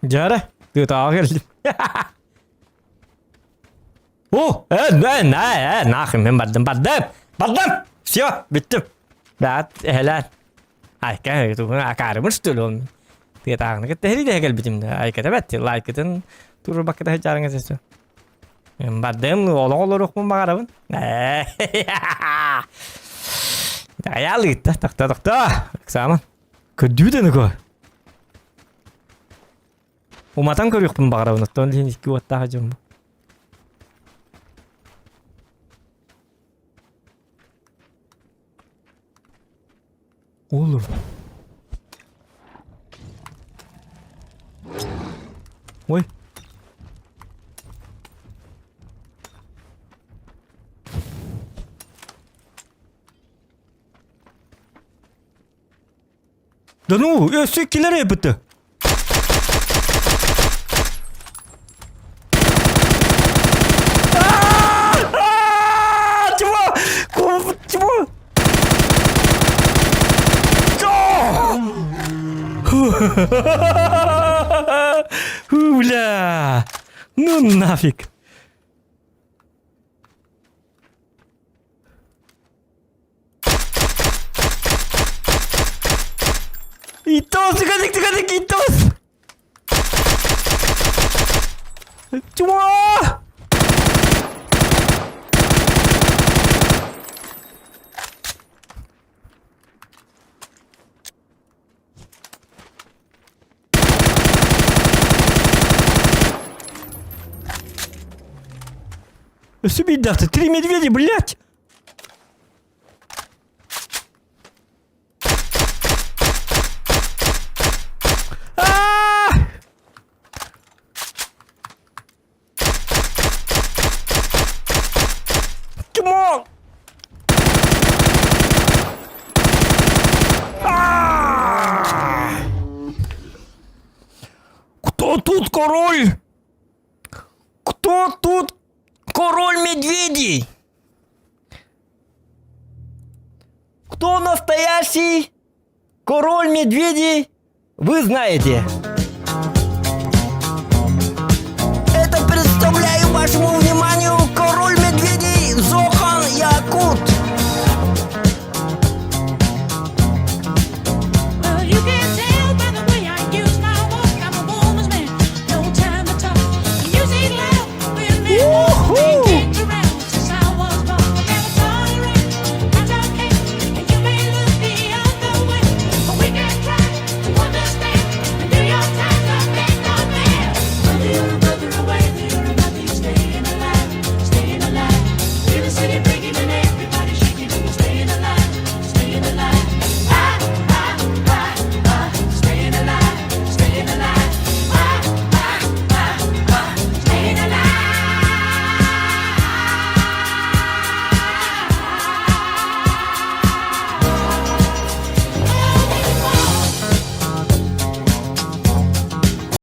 Дьара, тыатааҕы кэллим. О, э, э, на, э, нахуй, мен бардым, бардым, бардым! Все, бүттүм. Баат, эһэлээн. Айка, акаарыбын что ли он? Тыатааҕыны кытта эһэри кэлбитим да. Айката бэт, лайкытын турбакка сылдьарыңа сесө. Бардым, олох олоруохпун баҕарабын. Айаал ыытта, тохто, тохто. Ыксааман. Көрдүбүт аны Уматан көрүөхпүн баҕарабын, оттон иһин икки уоттаах дьон бу. Olur. Ой. Да ну, өссө иккилэр эбитэ. Чего? Чего? Фу, бля! Ну нафиг! Итос, гадик, гадик, итос! Чего? Өссө биирдээхтэ три медведя, блядь! Come on! Кто тут король? Кто тут король медведей? Кто настоящий король медведей, вы знаете.